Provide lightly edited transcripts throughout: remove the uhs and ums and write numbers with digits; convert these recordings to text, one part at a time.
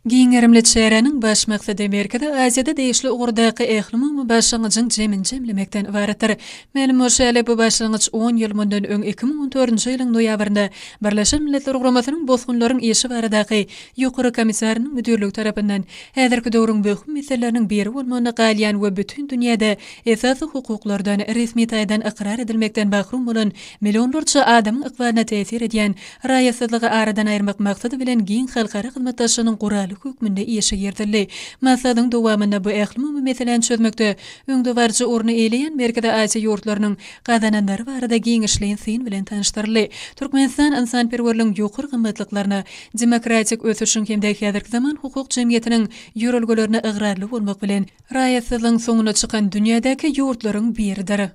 Giň gerimli çäräniň baş maksady Merkezi Aziýada degişli ugurdaky ählumumy başlangyjyň jemini jemlemekden ybaratdyr. Mälim bolşy ýaly, bu başlangyç on ýyl mundan öň, 2014-nji ýylyň noýabrynda Birleşen Milletler Guramasynyň Bosgunlaryň işi baradaky Ýokary komissarynyň müdirligi tarapyndan häzirki döwrüň möhüm meseleleriniň biri bolmagynda galýan we bütin dünýäde esasy hukuklardan resmi taýdan ykrar edilmekden mahrum bolan millionlarça adamyň ykbalyna täsir edýän raýatsyzlygy aradan aýyrmak maksady bilen giň halkara hyzmatdaşlygynyň guraly hökmünde işe girizildi. Maslahatyň dowamynda bu ählumumy meseläni çözmekde öňdebaryjy orny eýeleýän Merkezi Aziýa ýurtlarynyň gazananlary barada giňişleýin syn bilen tanyşdyryldy. Türkmenistan ynsanperwerligiň ýokary gymmatlyklaryna, demokratik ösüşiň hem-de häzirki zaman hukuk jemgyýetiniň ýörelgelerine ygrarly bolmak bilen, raýatsyzlygyň soňuna çykan dünýädäki ýurtlaryň biridir.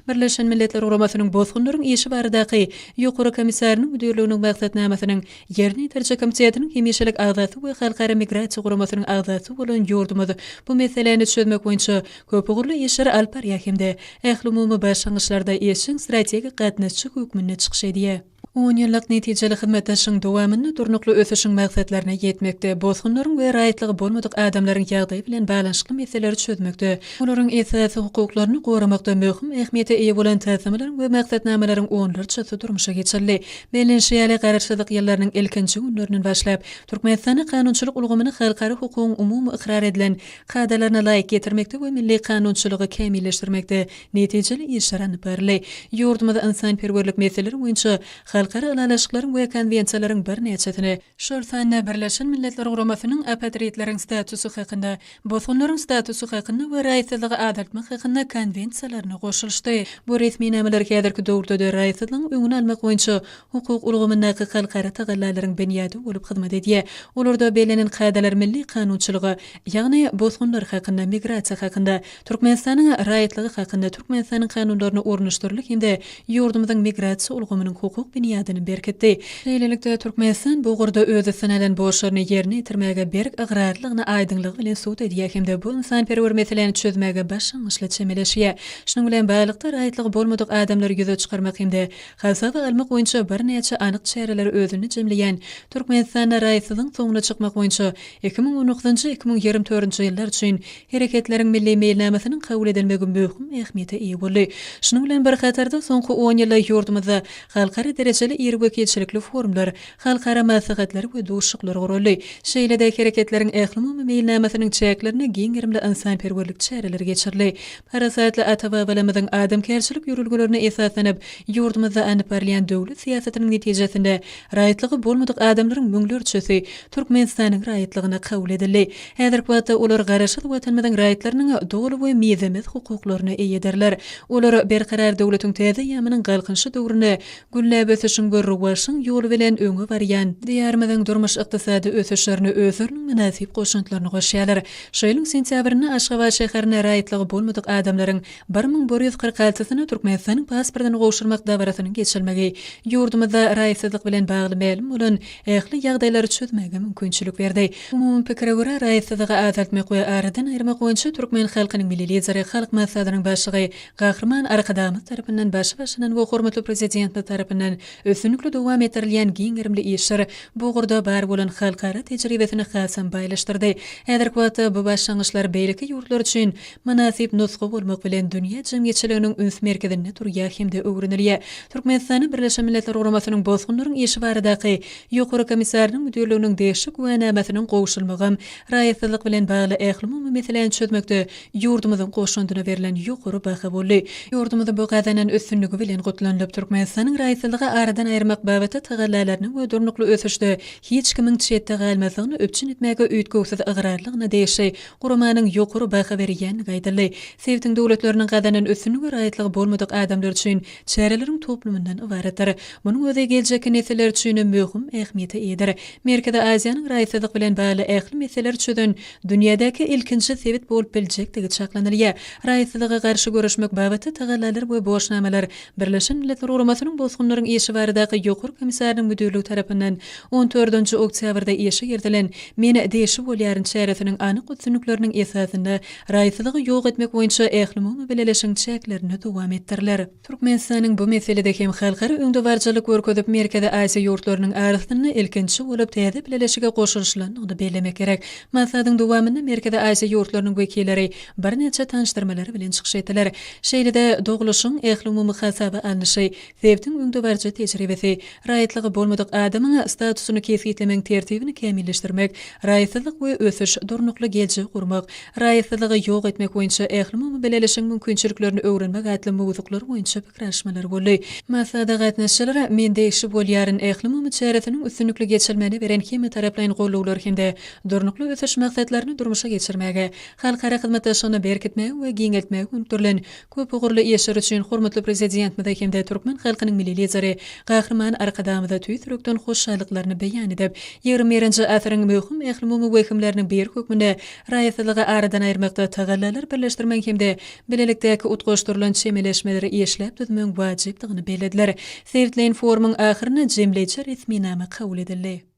Birleşen Milletler Guramasynyň Bosgunlaryň işi baradaky Ýokary komissarynyň müdirliginiň maksatnamasynyň Ýerine ýetiriji komitetiniň hemişelik agzasy we Halkara migrasiýa guramasynyň agzasy bolan ýurdumyz bu meseläni çözmek boýunça köpugurly işleri alyp barýar hem-de ählumumy başlangyçlarda işjeň strategik gatnaşyjy hökmünde çykyş edýär. Onýyllyk netijeli hyzmatdaşlygyň dowamynda Durnukly ösüşiň maksatlaryna ýetmekde, bosgunlaryň we raýatlygy bolmadyk adamlaryň ýagdaýy bilen baglanyşykly meseleleri çözmekde, olaryň esasy hukuklaryny goramakda möhüm ähmiýete eýe bolan taslamalaryň we maksatnamalaryň onlarçasy durmuşa geçirildi. Bellenişi ýaly, Garaşsyzlyk ýyllarynyň ilkinji günlerinden başlap, Türkmenistanda kanunçylyk ulgamyny halkara hukugyň umumy ykrar edilen kadalaryna laýyk getirmekde we milli kanunçylygy kämilleşdirmekde netijeli işler alnyp baryldy. Ýurdumyz ynsanperwerlik meseleleri boýunça halkara ylalaşyklaryň we konwensiýalaryň birnäçesine, şol sanda Birleşen Milletler Guramasynyň Apatridleriň statusy hakynda, Bosgunlaryň statusy hakynda we Raýatsyzlygy azaltmak hakynda Konwensiýalaryna goşulyşdy. Bu resminamalar häzirki döwürde-de raýatsyzlygyň öňüni almak boýunça hukuk ulgamyndaky halkara tagallalaryň binýady bolup hyzmat edýär. Olarda bellenen kadalar milli kanunçylyga, ýagny Bosgunlar hakynda, Migrasiýa hakynda, Türkmenistanyň raýatlygy hakynda Türkmenistanyň kanunlaryna ornaşdyryldy hem-de ýurdumyzyň migrasiýa ulgamynyň hukuk binýadyny berkitdi. Şeýlelikde, Türkmenistan bu ugurda öz üstüne alan borçlaryny ýerine ýetirmäge berk ygrarlylygyny aýdyňlygy bilen subut edýär hem-de bu ynsanperwer meseläni çözmäge başlangyçly çemeleşýär. Şunuň bilen baglylykda, raýatlygy bolmadyk adamlary ýüze çykarmak hem-de hasaba almak boýunça birnäçe anyk çäreleri özünde jemleýän Türkmenistanda raýatsyzlygyň soňuna çykmak boýunça 2019-njy, 2024-nji ýyllar üçin Hereketleriň milli meýilnamasynyň kabul edilmegi möhüm ähmiýete eýe boldy. Şunuň bilen bir hatarda, soňky on ýylda ýurdumyzda halkara derejeli iri wekilçilikli forumlar, halkara maslahatlary we duşuşyklar guraldy. Şeýle-de Hereketleriň ählumumy meýilnamasynyň çäklerinde giň gerimli ynsanperwerlik çäreleri geçirildi. Parasatly ata-babalarymyzyň adamkärçilik ýörelgelerine esaslanyp, ýurdumyzda alnyp barylýan döwlet syýasatynyň netijesinde raýatlygy bolmadyk adamlaryň müňlerçesi Türkmenistanyň raýatlygyna kabul edildi. Häzirki wagtda olar Garaşsyz Watanymyzyň raýatlarynyň doly we mizemez hukuklaryna eýedirler. Olar Berkarar döwletiň täze eýýamynyň Galkynyşy döwründe gülläp ösüşiň we rowaçlygyň ýoly bilen öňe barýan Diýarymyzyň durmuş-ykdysady ösüşlerine özleriniň mynasyp goşantlaryny goşýarlar. Şu ýylyň sentýabrynda Aşgabat şäherinde raýatlygy bolmadyk adamlaryň 1146-syna Türkmenistanyň pasportyny gowşurmak dabarasynyň geçirilmegi ýurdumyzda raýatsyzlyk bilen bagly mälim bolan ähli ýagdaýlary çözmäge mümkinçilik berdi. Umumy pikire görä, raýatsyzlygy azaltmak we aradan aýyrmak boýunça türkmen halkynyň Milli Lideri, Halk Maslahatynyň Başlygy Gahryman Arkadagymyz tarapyndan başy başlanan we hormatly Prezidentimiz tarapyndan üstünlikli dowam etdirilýän giň gerimli işler bu ugurda bar bolan halkara tejribesini hasam baýlaşdyrdy. Häzirki wagtda bu başlangyçlar beýleki ýurtlar üçin mynasyp nusga bolmak bilen, dünýä jemgyýetçiliginiň üns merkezinde durýar hem-de öwrenilýär. Türkmenistana Birleşen Milletler Guramasynyň Bosgunlaryň işi baradaky Ýokary komissarynyň müdirliginiň degişli güwänamasynyň gowşurylmagam raýatsyzlyk bilen bagly ählumumy meseläni çözmekde ýurdumyzyň goşandyna berlen ýokary baha boldy. Ýurdumyzy bu gazanan üstünligi bilen gutlanylyp, Türkmenistanyň raýatsyzlygy aradan aýyrmak babatda tagallalaryna we durnukly ösüşde hiç kimiň çetde galmazlygyny üpjün etmäge üýtgewsiz ygrarlygyna degişli guramanyň ýokary baha berýändigi aýdyldy. Sebitiň döwletleriniň gazanan üstünligi raýatlygy bolmadyk adamlar üçin çäreleriň toplumyndan ybaratdyr. Munuň özi geljekki nesiller üçin möhüm ähmiýete eýedir. Merkezi Aziýanyň raýatsyzlyk bilen bagly ähli meseleleri çözen dünýädäki ilkinji sebit bolup biljekdigi çaklanylýar. Raýatsyzlyga garşy göreşmek babatda tagallalar we borçnamalar Birleşen Milletler Guramasynyň Bosgunlaryň işi baradaky. baradaky Ýokary komissarynyň müdirligi tarapyndan on dördünji oktýabrda işe girizilen Men degişli bolýaryn çäresiniň anyk üstünlikleriniň esasynda raýatsyzlygy ýok etmek boýunça ählumumy bileleşigiň çäklerinde dowam etdiriler. Türkmenistanyň bu meselede hem halkara öňdebaryjylyk görkezip, Merkezi Aziýa ýurtlarynyň arasynda ilkinji bolup täze bileleşige goşulyşylandygyny bellemek gerek. Maslahatyň dowamynda Merkezi Aziýa ýurtlarynyň wekilleri birnäçe tanyşdyrmalar bilen çykyş etdiler. Şeýle-de, dogluşyň ählumumy hasaba alnyşy, sebitiň öňdebaryjy tejribesi, raýatlygy bolmadyk adamyň statusyny kesgitlemegiň tertibini kämilleşdirmek, raýatsyzlyk we ösüş, durnukly geljegi gurmak, raýatsyzlygy ýok etmek boýunça ählumumy bileleşigiň mümkinçiliklerini öwrenmek atly mowzuklar boýunça pikir alyşmalar boldy. Maslahata gatnaşyjylara Men degişli bolýaryn ählumumy çäresiniň üstünlikli geçirilmegine beren hemmetaraplaýyn goldawlary hem-de Durnukly ösüş maksatlaryny durmuşa geçirmäge, halkara hyzmatdaşlygyny berkitmäge we giňeltmäge gönükdirilen köp ugurly işler üçin hormatly Prezidentimize hem-de türkmen halkynyň Milli Lideri Gahryman Arkadagymyza tüýs ýürekden hoşallyklaryny beýan edip, ýigrimi birinji asyryň möhüm ählumumy wehimleriniň biri hökmünde raýatsyzlygy aradan aýyrmakda tagallalary birleşdirmegiň hem-de bilelikdäki utgaşdyrylan çemeleşmeleri işläp düzmegiň wajypdygyny bellediler. Sebitleýin forumyň ahyrynda jemleýji resminama kabul edildi.